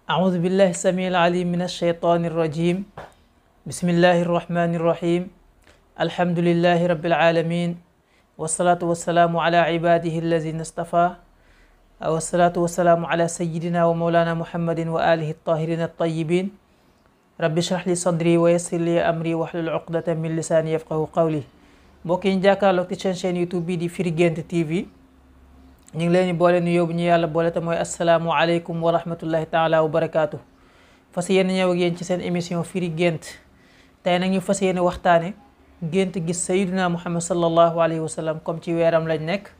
أعوذ بالله السميع العليم من الشيطان الرجيم. بسم الله الرحمن الرحيم. الحمد لله رب العالمين، والصلاة والسلام على عباده الذين اصطفى، والصلاة والسلام على سيدنا ومولانا محمد وآله الطاهرين الطيبين. رب اشرح لي صدري ويسر لي أمري واحلل عقدة من لساني يفقهوا قولي. mbokk yi ñu jàkkaarloog ci chaîne YouTube bi di Firi Guent TV, ñu ngi leen di boole nuyoo bu ñu yàlla boole te mooy asalaamu aleykum wa rahmatullahi taala wa barakaatu. fas yéene ñëw ak yéen ci seen émission Firi Guent. tey nag ñu fas yéene waxtaane gént gis sayyiduna Muhammad sallallahu alayhi wa sallam, comme ci weeram lañ nekk.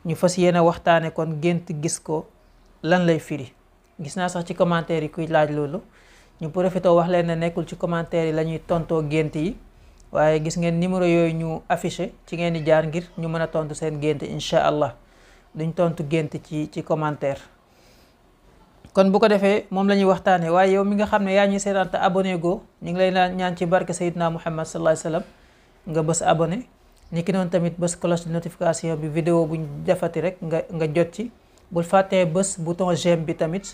ñu fas yéene waxtaane kon gént gis ko lan lay firi. gis naa sax ci commentaire yi kuy laaj loolu, ñu profité wax leen ne nekkul ci commentaire yi la ñuy tontoo gént yi, waaye gis ngeen numéro yooyu ñu affiché, ci ngeen di jaar ngir ñu mën a tontu seen gént incha allah. duñ tontu gént ci commentaire. kon bu ko defee moom la ñuy waxtaanee. waaye yow mi nga xam ne yaa ñuy seetaan te abonné go, ñu ngi lay ñaan ci barke Seydina Muhammad sallallahu alayhi wa sallam nga bës abonné. ni ki noonu tamit bës cloche de notification bi, vidéo buñ defati rek nga jot ci. bul fàttee bës bouton j'aime bi tamit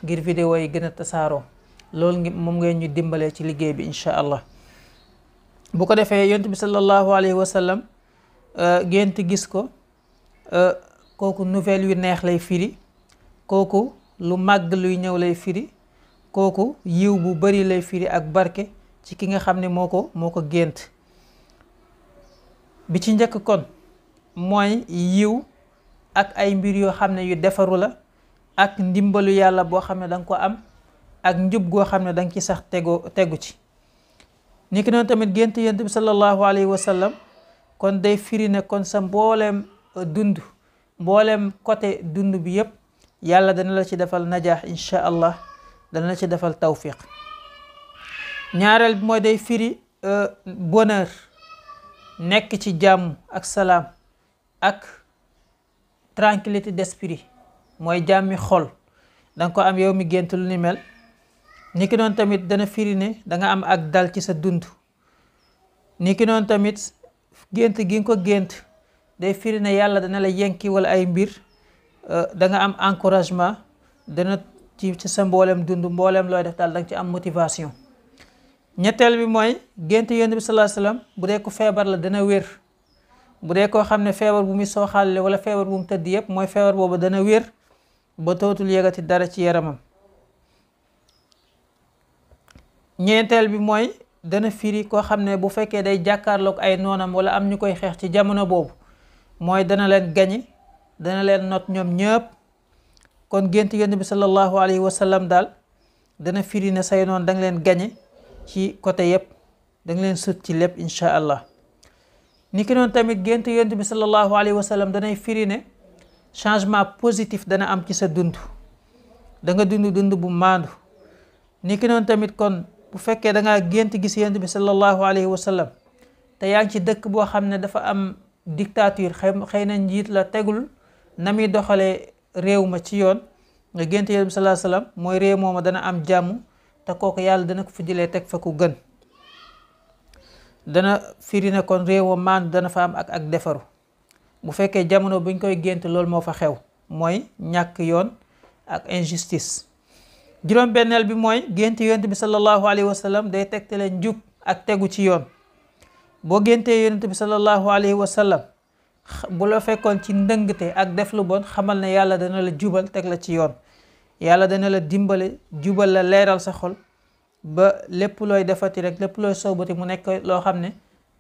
ngir vidéo yi gën a tasaaroo. loolu moom ngeen ñu dimbalee ci liggéey bi incha allah. bu ko defee yonent bi sallallahu alayhi wa sallam gént gis ko, kooku nouvelle yu neex lay firi, kooku lu màgg luy ñëw lay firi, kooku yiw bu bari lay firi ak barke ci ki nga xam ne moo ko gént. bi ci njëkk kon mooy yiw ak ay mbir yoo xam ne yu defaru la, ak ndimbalu yàlla boo xam ne danga ko am, ak njub goo xam ne danga ci sax tegu ci. ni ki noonu tamit gént yonent bi sallallahu alayhi wa sallam kon day firi ne kon sa mbooleem dund, mbooleem côté dund bi yépp yàlla dana la ci defal najaax incha allah, dana la ci defal tawfiq. ñaareel bi mooy day firi bonheur, nekk ci jàmm ak salaam ak tranquillité d'esprit, mooy jàmmi xol danga ko am yow mi gént lu ni mel. niki noonu tamit dana firi ne danga am ak dal ci sa dund. niki noonu tamit gént gi nga ko gént day firi ne yàlla dana la yenki wala ay mbir, danga am encouragement, dana ci sa mboolem dund, mboolem looy def daal danga ci am motivation. ñetteel bi mooy gént yonent bi sallallahu alayhi wasallam bu dee ko feebar la dana wér. bu dee koo xam ne feebar bu muy sooxaale wala feebar bu mu tëdd yépp mooy feebar boobu dana wér ba tootul yëgati dara ci yaramam. ñeenteel bi mooy dana firi koo xam ne bu fekkee day jàkkaarloog ay noonam wala am ñu koy xeex ci jamono boobu, mooy dana leen gañe, dana leen not ñoom ñëpp. kon gént yonent bi sallallahu alayhi wa sallam daal dana firi ne say noon danga leen gañe ci côté yépp, danga leen sut ci lépp incha allah. ni ki noonu tamit gént yonent bi sallallahu alayhi wa sallam danay firi ne changement positif dana am ci sa dund, danga dund bu maandu. ni ki noonu tamit kon bu fekkee dangaa gént gis yonent bi sallallahu alayhi wa sallam te yaa ngi ci dëkk boo xam ne dafa am dictature, xëy na njiit la tegul na muy doxalee réew ma ci yoon, nga gént yonent bi sallallahu alayhi wa sallam mooy réew mooma dana am jàmm, te kooku yàlla dana ko fi jëlee teg fa ku gën. dana firi ne kon réew ma maandu dana fa am ak defaru. bu fekkee jamono buñ koy gént loolu moo fa xew, mooy ñàkk yoon ak injustice. juróom benneel bi mooy gént yonent bi sallallahu alayhi wa sallam day tegtale njub ak tegu ci yoon. boo géntee yonent bi sallallahu alayhi wa sallam bu la fekkoon ci ndëngte ak def lu bon, xamal ne yàlla dana la jubal teg la ci yoon. yàlla dana la dimbale jubal la, leeral sa xol ba lépp looy defati rek, lépp looy soobati mu nekk loo xam ne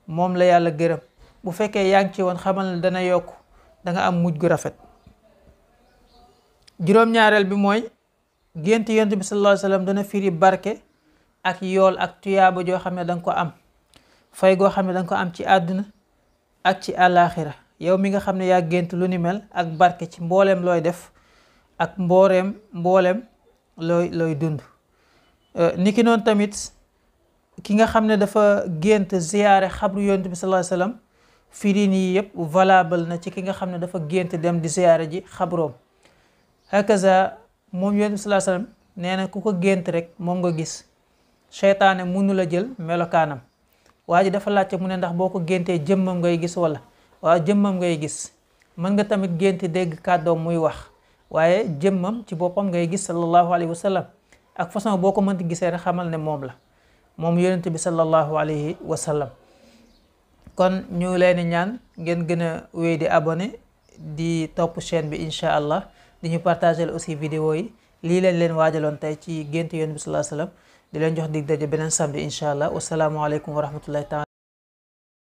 moom la yàlla gërëm. bu fekkee yaa ngi ci woon, xamal ne dana yokk, danga am mujj gu rafet. juróom ñaareel bi mooy gént yonent bi sallallahu alayhi wa sallam dana firi barke ak yool ak tuyaaba joo xam ne danga ko am, fay goo xam ne danga ko am ci àdduna ak ci àllaaxira. yow mi nga xam ne yaa gént lu ni mel, ak barke ci mbooleem looy def ak mbooleem looy dund. niki noonu tamit ki nga xam ne dafa gént ziyaare xabru yonent bi sallallahu alayhi wa sallam, firi nii yëpp valable na ci ki nga xam ne dafa gént dem di ziyaare ji xabroom. hakaza moom yonent bi sallallahu alayhi wasallam nee na ku ko gént rek moom nga gis, seytaane mënu la jël melokaanam. waa ji dafa laajte mu ne ndax boo ko géntee jëmmam ngay gis wala waaw jëmmam ngay gis. mën nga tamit gént dégg kàddoom muy wax, waaye jëmmam ci boppam ngay gis sallallahu alayhi wa sallam. ak façon boo ko mënti gisee rek xamal ne moom la, moom yonent bi sallallahu alayhi wa sallam. kon ñu leen ñaan ngeen gën a wéy di abonné di topp chaîne bi incha allah, di ñu partager aussi vidéo yi. lii leen waajaloon tey ci gént yonent bi sallallahu alayhi wa sallam, di leen jox dig daje beneen samedi incha allah. wasalaamualeykum wa rahmatullahi taala